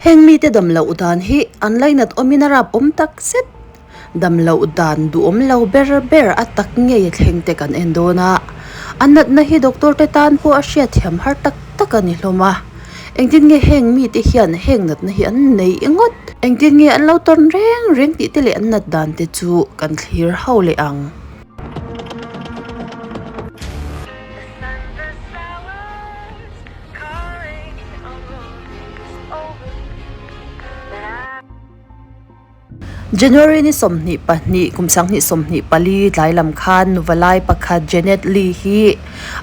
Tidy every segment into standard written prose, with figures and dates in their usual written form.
Heng mite dam loh dan hi an lainat awmin a rap awm tak zet. Dam loh dan duhawm lo ber ber a tak ngei a thleng te kan en dawn a. A natna hi doctor te tan pawh a hriatthiam har tak tak a ni hlawm a. Engtin nge heng mite hian heng natna hi an neih ngawt? Engtin nge an lo tawn reng reng tih te leh an nat dan te chu kan thlir ho leh ang. January ni 22 kum 2024 tlai lam khan nuvalai pakhat Janet Lee hi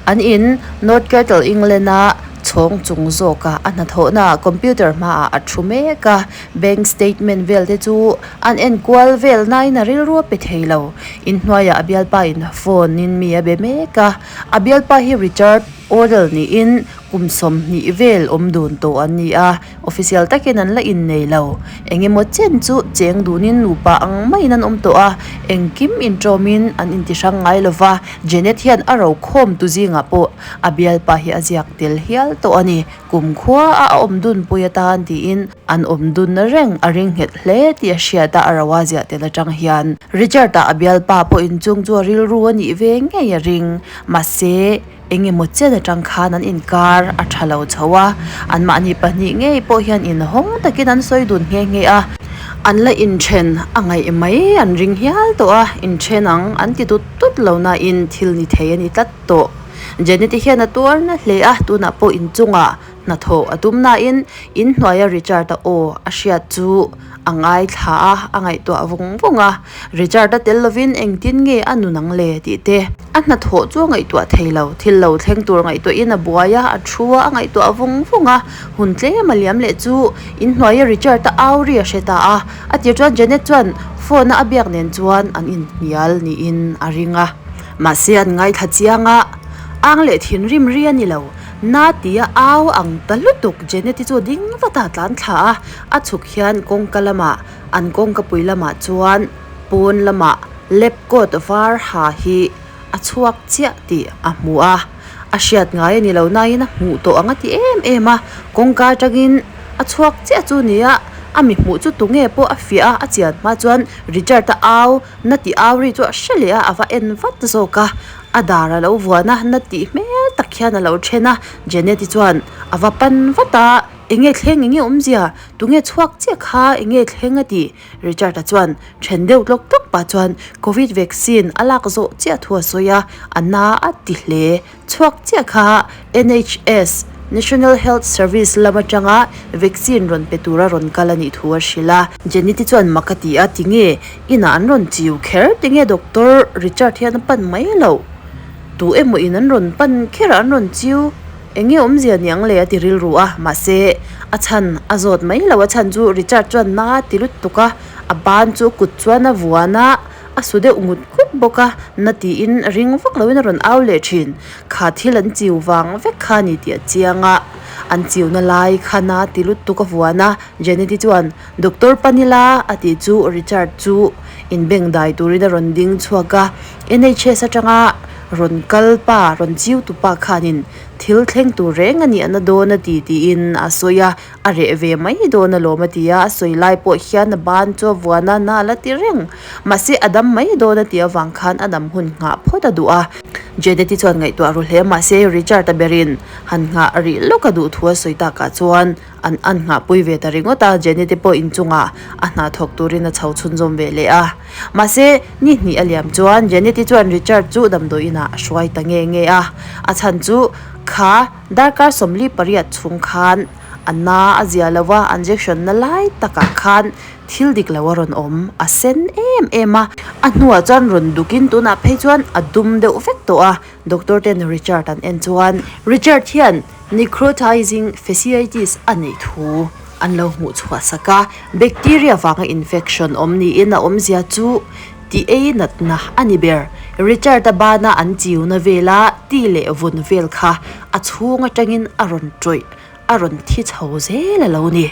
an in North Kettle England a chhawng chung zawka a hnathawhnaah computer hmaah a thu mek a, bank statement vel te chu an enkual vel nain a rilru a pe thei lo. Inhnuaiah a bialpa in phone in mi a be mek a, a bialpa hi Richard Odell niin Kum 20 vel awm dun tawh an ni a, official takin an la innei lo. Eng emaw chen chu cheng dunin nupa ang maiin an awm tawh a, engkim inṭawmin an intihrang ngai lo va, Janet hian a rokhawm tu zingah pawh a bialpa hi a ziak tel hial tawh a ni. Kum khua a a awm dun pui atan tiin an awm dun reng a ring nghet hle tih a hriat a, a ro a ziah tel aṭang hian Richard-a a bialpa pawh inchung chu a rilru a nih ve ngei a ring. Mahse. Eng emaw chen atang khan an inkar a tha lo chho a, anmahni pahnih ngei pawh hian inhawng takin an sawi dun nghe nghe a, an la inthen a ngaih mai an ring hial tawh a, inthen ang an ti tut tut lo nain thil ni thei a ni tlat tawh. Janet-i hian a tuar na hle a, tunah pawh inchungah Hnathawh a tum nain inhnuaia Richard-a aw a hriat chu a ngaithla a, a ngaihtuah vung vung a. Richard-a tel lovin engtin nge a nun ang le tih te. A hnathawh chu a ngaihtuah thei lo. Thil lo thleng tur ngaihtuahin a buai a, a thu a, a ngaihtuah vung vung a. Hun tlem a liam leh chu inhnuaia Richard-a au ri a hre ta a. A tir chuan Janet chuan phone-a a biak nen chuan an inhnial niin a ring a. Mahse an ngaithla chiang a, ang leh thinrim ri a ni lo. Na tia au ang ta lutuk Janet-i chu ding vat a tlan thla a, a chhuk hian kawngka lamah an kawngka pui lamah chuan pawn lamah lab coat var ha hi a chhuak chiah tih a hmu a, a hriat ngai a ni lo nain a hmuh tawh ang a ti em em a, kawngka atangin a chhuak chiah chu ni a, a mi hmuh chu tunge pawh a fiah a, a chian hma chuan Richard-a au na tih au ri chu a hre leh a, a va en vat zawk a. A dar a lo vuan a, na tih hmel tak hian a lo then a, Janet-i chuan a va pan vat a, Enge thleng, enge awmzia, tunge chhuak chiah kha, enge thleng a ti? Richard-a chuan then deuh tlawk tlawk pah chuan Covid vaccine a lak zawh chiah thu a sawi a, a na a ti hle. Chhuak chiah kha NHS, National Health Service, lam atanga vaccine rawn pe tura rawn kal a nih thu a hrilh a. Janet-i chuan mak a ti a, Tinge? Inah an rawn chiu kher tinge Doctor Richard hian a pan mai loh? Tu emaw in an rawn pan kher a an rawn chiu? Enge awmzia ni ang le a ti rilru a, mahse a chhan a zawt mai lo a chhan chu Richard chuan na ti lutuk a, a ban chu kut chuan a vuan a, a su deuh ngut ngut bawk a, na tiin ring vak loin a rawn au leh thin. Kha thil an chiu vang vek kha a ni tih a chiang a, an chiuna lai kha na ti lutuk a vuan a, Janet-i chuan Doctor Panila a tih chu Richard chu inbeng dai turin a rawn ding chhuak a, NHS atanga rawn kal pa, rawn chiu tu pa khanin thil thleng tur reng a nih a na dawn a ti tiin a sawi a, a reh ve mai dawn alawm a ti a, a sawi lai pawh hian a ban chu a vuan a, na la ti reng. Mahse a dam mai dawn a tih avang khan a dam hun nghah phawt a duh a. Janet-i chuan ngaihtuah ru hle mahse Richard-a berin han nghah rih lawk a duh thu a sawi takah chuan An an nghahpui ve ta ringawt a, Jenny te pawh inchungah a hna thawk turin a chho chhunzawm ve leh a. Mahse, ni hnih a liam chuan Jenny te chuan Richard chu damdawi inah a hruai ta nge nge a. A chhan chu kha darkar 48 chhung khan a na a zia lo va, injection na lai takah khan thil dik lo a rawn awm, a sen em em a. A hnuah chuan rawn dukin tunah phei chuan a dum deuh vek tawh a, Doctor ten Richard an en chuan Richard hian Necrotizing fasciitis a neih thu an lo hmuh chhuah sak a, bacteria vanga infection awm niin a awmzia chu ti ei natna a ni ber. Richard-a bana an chiuna vela ti leh vun vel kha a chhung atangin a rawn tawih, a rawn thi chho zel a lo ni.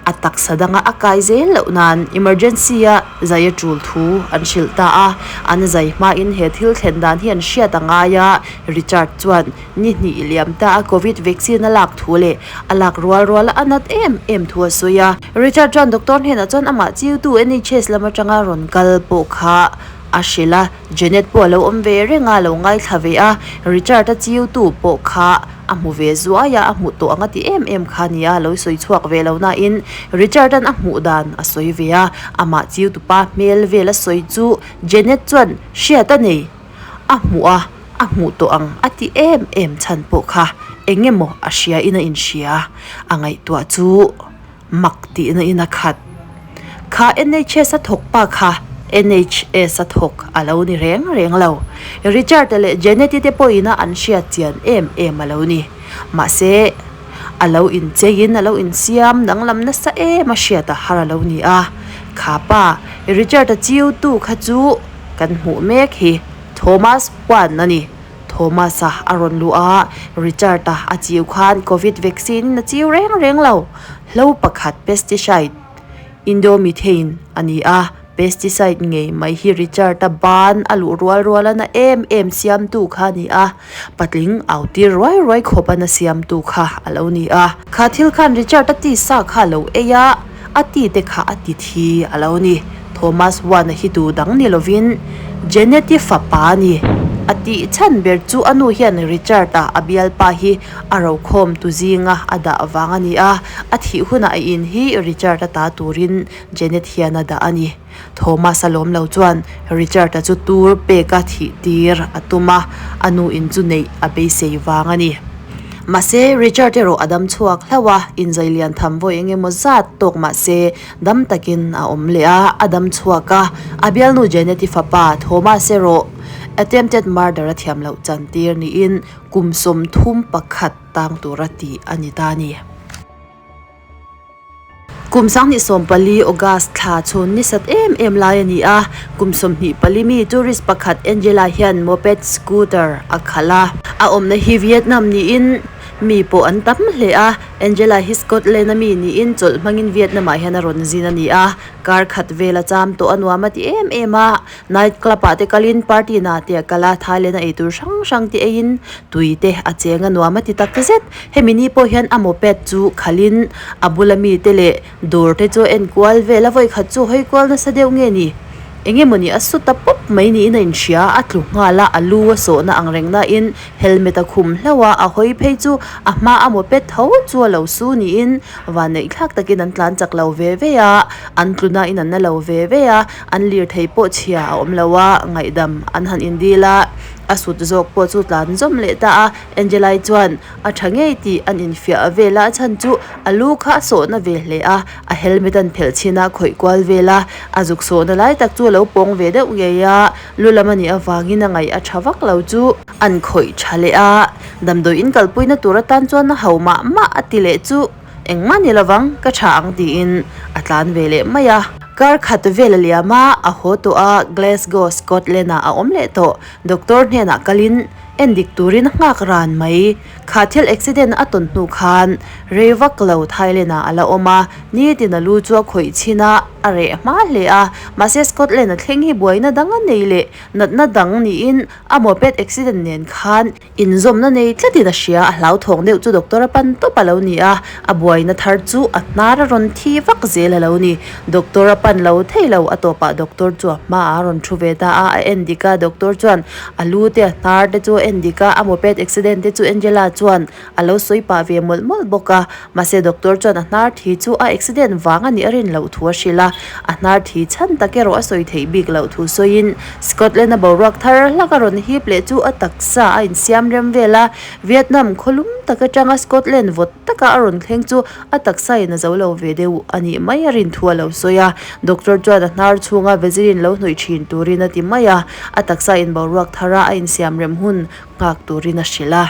A taksa danga a kai zel loh nan emergency a zai a tul thu an hrilh ta a. An zai hmain he thil thlen dan hi an hriat a ngai a, Richard chuan ni hnih liam ta a Covid vaccine a lak thu leh a lak rual rual a nat em em thu a sawi a. Richard chuan doctor hnenah chuan amah chiutu NHS lam atanga rawn kal pawh kha a hrilh a, Janet pawh a lo awm ve reng a, a lo ngaithla ve a, Richard-a chiutu pawh kha a hmu ve zuai a, a hmuh tawh ang a ti em em kha a ni a, a lo sawi chhuak ve lo nain Richard-a'n a hmuh dan a sawi ve a, amah chiutupa hmel vel a sawi chu Janet chuan hriat a nei, a hmuh a, a hmuh tawh ang a ti em em chhan pawh kha eng emaw a hria in a inhria, a ngaihtuah chu. Mak tihna in a khat. Kha NHS a thawk pa kha NHS a thawk a lo ni reng reng lo. Richard-a leh Janet-i te pawhin a an hriat chian em em a lo ni. Mahse, a lo incheiin a lo insiam danglam nasa em a hriat a har a lo ni a. Kha pa, Richard-a chiutu kha chu kan hmuh mek hi Thomas Huan a ni. Thomas-a a rawn luh a, Richard-a a chiu khan Covid vaccine in a chiu reng reng lo. Hlo pakhat pesticide, Indomethane, a ni a, pesticide ngei mai hi Richard-a ban a luh rual rual a na em em siamtu kha a ni a, patling au tir ruai ruai khawp a na siamtu kha a lo ni a. Kha thil khan Richard-a tisa kha a lo ei a, a ti te kha a ti thi a lo ni. Thomas Wan-a hi tu dang ni lovin Janet-i fapa a ni. A tih chhan ber chu a nu hian Richard-a a bialpa hi a rokhawm tu zinga a dah vang a ni a, a thih hunah a in hi Richard-a ta turin Janet hian a dah a ni. Thomas-a lawm lo chuan Richard-a chu tur peka thih tir a tum a, a nu in chu neih a beisei vang a ni. Mahse, Richard erawh a dam chhuak hlauh a, inzai lian tham vawi eng emaw zat tawk mahse dam takin a awm leh a, a dam chhuak a, a bialnu Janet-i fapa Thomas erawh attempted murder a thiam loh chantir niin kum 31 tang tura tih a ni ta a ni. Kum 2014 August thla chhun ni sat em em lai a ni a, kum 24 mi tourist pakhat Angela hian moped scooter a khalh a. A awmna hi Vietnam niin mi pawh an tam hle a, Angela hi Scotland a mi niin chawlh hmangin Vietnam ah hian a rawn zin a ni a, kar khat vel a cham tawh a nuam a ti em em a, Night club ah te kalin party na te a kal a, Thailand a eitur hrang hrang te eiin tui te a cheng a nuam a ti tak zet. Hemi ni pawh hian a moped chu khalin a bula mi te leh dawr te chu a en kual vel a, vawi khat chu hawi kual nasa deuh nge ni? Eng emaw ni a su ta pawp mai niin a inhria, a tlu nghal a, a lu a sawhna ang reng nain helmet a khum hlauh a, a hawi phei chu a hma a moped tho chu a lo su niin vanneih thlak takin an tlan chak lo ve ve a, an tlu nain an na lo ve ve a. An lirthei pawh chhia a awm lo a, ngaihdam an han indil a, a sut zawk pawh chu tlan zawm leh ta a. Angelai chuan a tha ngei tih an infiah vel a, a chhan chu a lu kha a sawhna ve hle a, a helmet an phelh chhin a, khawih kual vel a, a zuk sawhna lai tak chu a lo pawng ve deuh ngei a, lu lam a nih avangin a ngaih a tha vak lo chu an khawih tha leh a, damdawi in kalpuina tur atan chuan a ho mah mah a ti leh chu. Engmah ni lovang, ka tha ang tiin a tlan ve leh mai a. Kar khat vel a liam a, a haw tawh a, Glasgow, Scotland ah a awm leh tawh. Doctor hnenah kalin endik turin a nghak ran mai. Kha thil accident a tawn hnu khan rei vak lo Thailand ah a la awm a, nitin a lu chu a khawih chhin a, a reh hma hle a. Mahse Scotland a thleng hi buaina dang a nei leh natna dang niin a moped accident nen khan Inzawmna nei tlatin a hria, a hlauthawng deuh chu doctor a pan tawp a lo ni a, a buaina thar chu a hnar a rawn thi vak zel a lo ni. Doctor a pan lo thei lo, a tawpah doctor chu a hmaah a rawn thu ve ta a, a en dik a, doctor chuan a lu te a hnar te chu a en dik a, a moped accident te chu Angela chuan a lo sawi pah ve mawlh mawlh bawk a, mahse doctor chuan a hnar thi chu a accident vang a nih a rin loh thu a hrilh a, a hnar thi chhan tak erawh a sawi theih bik loh thu sawiin Scotland a boruak thar hlak a rawn hip leh chu a taksa a insiam rem vel a, Vietnam khawlum tak atanga Scotland vawt taka a rawn thleng chu a taksa in a zo lo ve deuh a nih mai a rin thu a lo sawi a, doctor chuan a hnar chhunga Vaseline lo hnawih thin turin a ti mai a, a taksa in boruak thara a insiam rem hun nghak turin a hrilh a.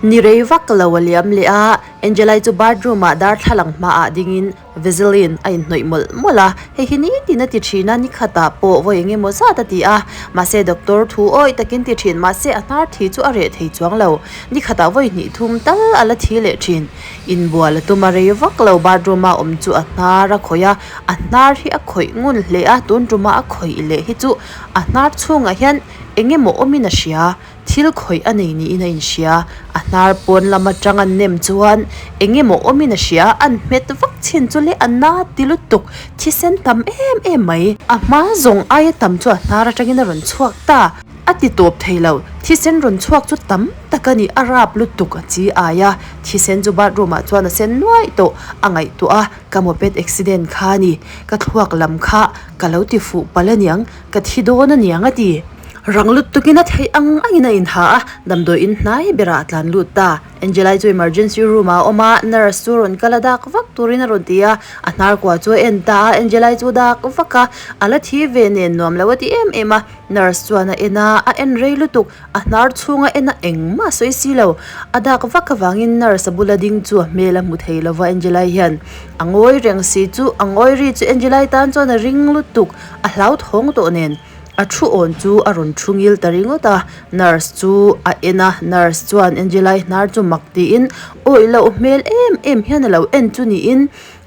Ni rei vak lo a liam leh a, Angela-i chu bathroom-ah darthlalang hmaah dingin Vaseline a inhnawih mawlh mawlh a, hei hi nitin a ti thin a, nikhatah pawh vawi eng emaw zat a ti a, mahse doctor thu awih takin ti thin mahse a hnar thi chu a reh thei chuang lo, nikhatah vawi hnih thum tal a la thi leh thin. Inbual a tum a rei vak lo, bathroom-a awm chu a hnar a khawih a, a hnar hi a khawih ngun hle a, tun tuma a khawih leh hi chu a hnar chhungah hian eng emaw awmin a hria. Thil khawih a nei niin a inhria, a hnar pawn lam atang an nem chuan eng emaw awmin a hria, an hmet vak chhin chu le a na ti lutuk, thisen tam em em mai. A hma zawng aia tam chu a hnar atangin a rawn chhuak ta, a ti tawp thei lo, thisen rawn chhuak chu tam tak a ni, a rap lutuk a chi ai a, thisen chu bathroom ah chuan a sen nuaih tawh, a ngaihtuah a, ka moped accident kha a ni, ka thluak lam kha ka lo ti fuh palh aniang, ka thi dawn aniang a ti. Rang lutukin a theih ang angin a inha a, damdawi in hnai berah a tlan lut ta. Angela-i chu emergency room ah a awm a, nurse chu rawn kal a dak vak turin a rawn ti a, a hnar kua chu a en ta a, Angela-i chu dak vak a, a la thi ve nen nuam lo a ti em em a, nurse chuan a en a, a en rei lutuk, a hnar chhunga en a engmah a sawi si lo, a dak vak avangin nurse a bula ding chu a hmel a hmu thei lo va, Angela-i hian a ngawi reng si chu, a ngawi ri chu Angela-i tan chuan a ring lutuk, a hlauthawng tawh nen. A thu awn chu a rawn thu ngil ta ringawt a, nurse chu a en a, nurse chuan Angela-i hnar chu mak tiin awih loh hmel em em hian a lo en chu niin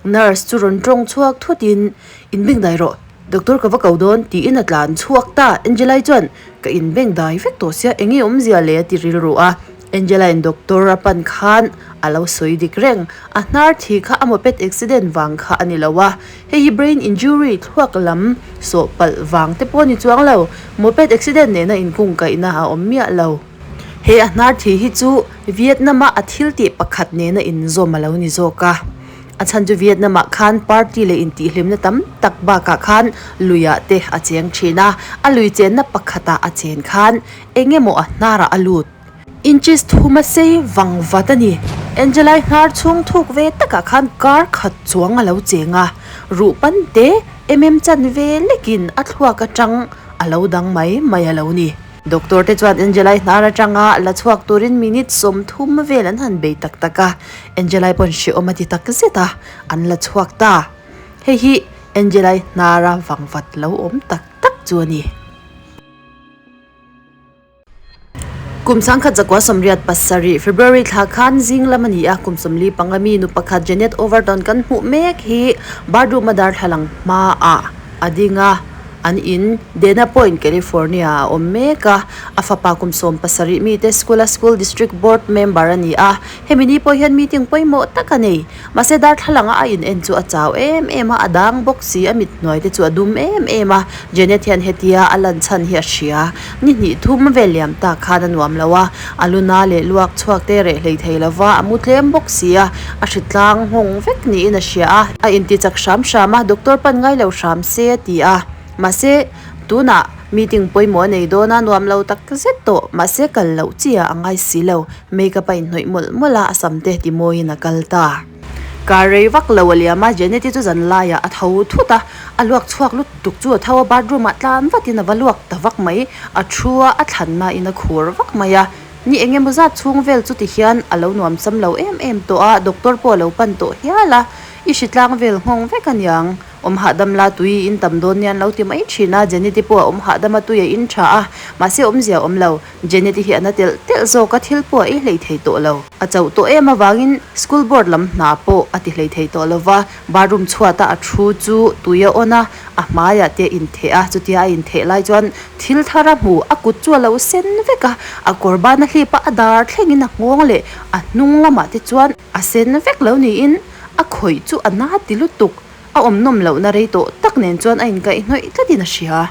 nurse chu rawn tawng chhuak thutin inbengdai rawh doctor ka va ko dawn tiin a tlan chhuak ta, Angela-i chuan ka inbengdai vek tawh sia enge awmzia le a ti rilru a. Angela-in doctor a pan khan a lo sawi dik reng, a hnar thi kha a moped accident vang kha a ni lo a, hei hi brain injury thluak lam sawh palh vang te pawh a ni chuang lo, moped accident nena inkungkaihna a awm miah lo. He a hnar thi hi chu Vietnam-a a thil tih pakhat nena inzawm a lo ni zawk a, a chhan chu Vietnam-ah khan party leh intihhlimna tam tak bakah khan luiah te a cheng thin a, a lui chenna pakhatah a chen khan eng emaw a hnarah a lut. Inches thum a sei vang vat a ni. Angelai hnar chhung thuk ve takah khan kar khat chuang a lo cheng a, ruh pan te mm chan ve lekin a thluak atang a lo dang mai mai a lo ni. Doctor te chuan Angelai hnar atanga la chhuak turin minute 30 vel an han bei tak tak a, Angelai pawn hrehawm a ti tak zet a, an la chhuak ta. Hei hi Angelai hnara vang vat lo awm tak tak chu a ni. Kum 1987, February thla khan zing lam a ni a, kum 45 mi nu pakhat Janet Overton kan hmuh mek hi bathroom a darthlalang hmaah a ding a, an in Dana Point, California ah a awm mek a, a fapa kum 17 mite school a school district board member a ni a, hemi ni pawh hian meeting pawimawh tak a nei. Mahse darthlalanga a in en chu a chau em em a, a dang bawk si, a mit hnuai te chu a dum em em a, Janet hian hetia a lan chhan hi a hria. Ni hnih thum vel liam tak khan a nuam lo a, a luna leh luak chhuak te reh hlei thei lo va, a mu tlem bawk si a, a hritlang nghawng vek niin a hria a, a inti chak hram hram a, doctor pan ngai lo hram se a ti a, mahse tunah meeting pawimawh a nei dawn a, nuam lo tak zet tawh, mahse kal loh chi ah a ngai si lo. Makeup a inhnawih mawlh mawlh a, a sam te ti mawiin a kal ta. Car rei vak lo a liam a, Janet-i chu zan laiah a tho thut a, a luak chhuak lutuk chu a tho a, bathroom ah tlan vatin a va luak ta vak mai, a thu a, a thlannain a khur vak mai a, ni eng emaw zat chhung vel chu ti hian a lo nuam sam lo em em tawh a, doctor pawh a lo pan tawh hial a, i hritlang vel nghawng vek aniang. Awm hahdam la tui in tam dawn nia an lo ti mai thin a, Janet-i pawh a awm hahdam a tui a in tha a, mahse awmzia a awm lo. Janet-i hi a na telh telh zawk a, thil pawh a ei hlei thei tawh lo. A chauh tawh em avangin school board lam hna pawh a ti hlei thei tawh lo va, bathroom chhuata a thu chu tui a awn a, a hmaiah te a intheh a, chutia a intheh lai chuan thil thar a hmu, a kut chu a lo sen vek a, a kawr ban a hlip a, a dar thlengin a nghawng leh a hnung lamah te chuan a sen vek lo niin a khawih chu a na ti lutuk. A awm nawm lohna rei tawh tak nen chuan a inkaihhnawih tlatin a hria.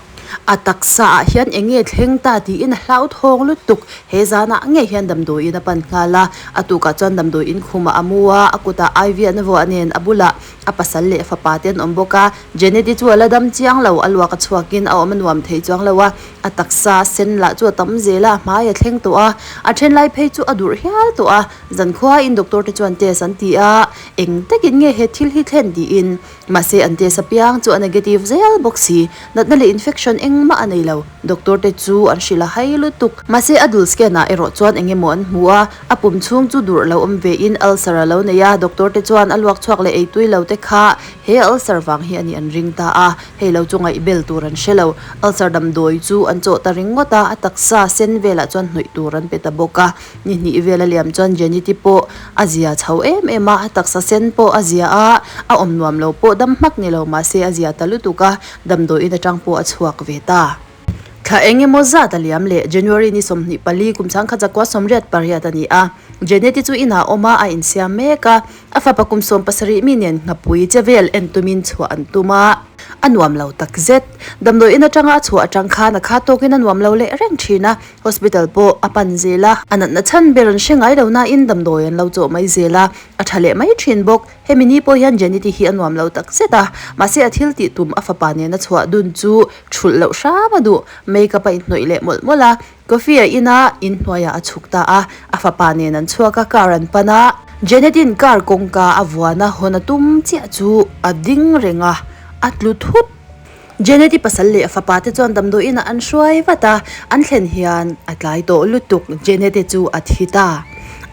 A taksa ah hian eng nge thleng ta tiin a hlauthawng lutuk. He zanah ngei hian damdawiin a pan nghal a, a tukah chuan damdawiin khumah a mu a, a kutah IV an vuah nen a bulah a pasal leh fapa te an awm bawk a. Janet-i chu a la dam chiang lo, a luak a chhuakin a awm a nuam thei chuang lo a. A taksa sen lah chu a tam zel a, a hmai a thleng tawh a, a then lai phei chu a durh hial tawh a. Zankhuain doctor te chuan test an ti a, eng takin nge he thil hi thlen tiin. Mahse an test apiang chu a negative zel bawk si. Natna leh infection engmah a nei lo. Doctor te chu an hrilh a hai lutuk. Mahse a dul scan ah erawh chuan eng emaw an hmu a, a pum chhung chu durh lo awm ve in ulcer a lo nei a, doctor te chuan a luak chhuak leh ei tui lo te kha he ulcer vang hi a nih an ring ta a, hei lo chu ngaihbel tur an hre lo. Ulcer damdawi chu an chawh ta ringawt a, a taksa sen velah chuan hnawih tur an pe ta bawk a. Ni hnih vel a liam chuan Jenny-te pawh a zia chho em em a, a taksa sen pawh a zia a, a awm nuam lo pawh dam hmak ni lo mahse a zia ta lutuk a, damdawiin atang pawh a chhuak ve ta. Thla eng emaw zat a liam leh January ni 24 kum changkhat zakua 88 a ni a, Jenny-te chu inah awm a, a insiam mek a, a fapa kum 17 mi nen nghapui che vel en tumin chhuah an tum a, a nuam lo takzet. Damdawiin atanga a chhuah atang khan a khat tawkin a nuam lo leh reng thin a, Hospital pawh a pan zel a, a natna chhan ber an hre ngai lo nain damdawi an lo chawh mai zel a, a tha leh mai thin bawk. Hemi ni pawh hian Jenny-te hi a nuam lo tak zet a, mahse a thil tih tum a fapa nena chhuah dun chu thulh loh hram a duh. Makeup a inhnawih leh mawlh mawlh a, coffee a in a, inhnuaiah a chhuk ta a, a fapa nen an chhuak a, car an pan a. Janet-in car kawngka a vuan a, hawn a tum chiah chu a ding reng a, a tlu thut. Janet-i pasal leh a fapa te chuan damdawiinah an hruai vat a, an thlen hian a tlai tawh lutuk. Janet-i chu a thi ta.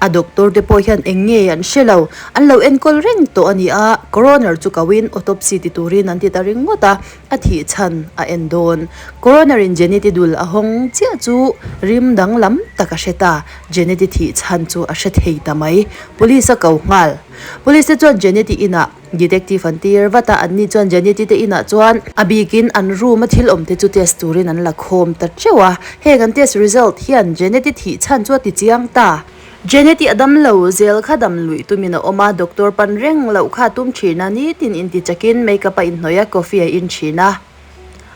A doctor te pawh hian eng nge an hre lo, an lo enkawl reng tawh a ni a, coroner chu koin autopsy ti turin an ti ta ringawt a, a thih chhan a en dawn. Coroner in Janet-i dul a hawng chiah chu rim danglam tak a hre ta, Janet-i thih chhan chu a hre thei ta mai. Police a ko nghal. Police te chuan Janet-i inah. Detective an tir vat a, anni chuan Janeti te inah chuan a bikin an room a thil awm te chu test turin an la khawm ta teuh a, heng an test result hian Janeti thih chhan chu a ti chiang ta. Janeti a dam lo zel kha dam luih tumin a awm a, doctor pan reng loh kha a tum thin a, nitin inti chakin makeup a inhnawih a, coffee a in thin a.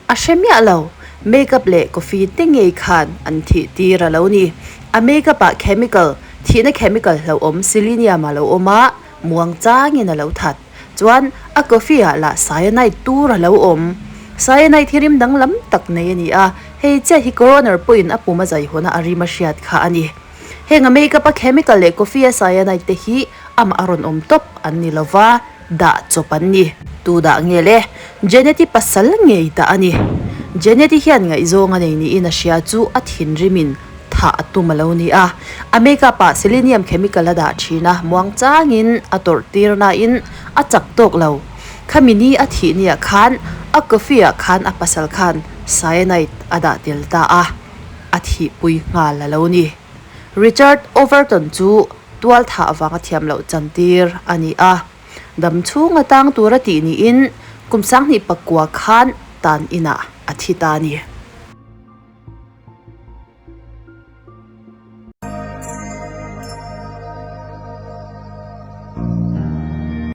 A hre miah lo, makeup leh coffee te ngei khan an thih tir a lo ni. A makeup ah chemical, thihna chemical hlauhawm selenium a lo awm a, Muang changin a lo that. Chuan a coffee ah lah cyanide tur a lo awm. Cyanide hi rim danglam tak nei a ni a, hei chiah hi coroner pawhin a pum a zai hawn a a rim a hriat kha a ni. Heng a makeup a chemical leh coffee a cyanide te hi amah a rawn awm tawp an ni lova, dah chawp an ni. Tu dah nge le? Janet-i pasal ngei dah a ni. Janet-i hian ngaihzawng a nei niin a hria chu a thinrimin Thah a tum a lo ni a, a makeup ah selenium chemical a dah thin a, muang changin a tawrh tir nain a chak tawk lo. Khami ni a thih niah khan a coffee ah khan a pasal khan cyanide a dah tel ta a, a thihpui nghal a lo ni. Richard Overton chu tual thah vanga thiam loh chantir a ni a, dam chhung a tang tur a tih niin kum 2009 khan tan inah a thi ta a ni.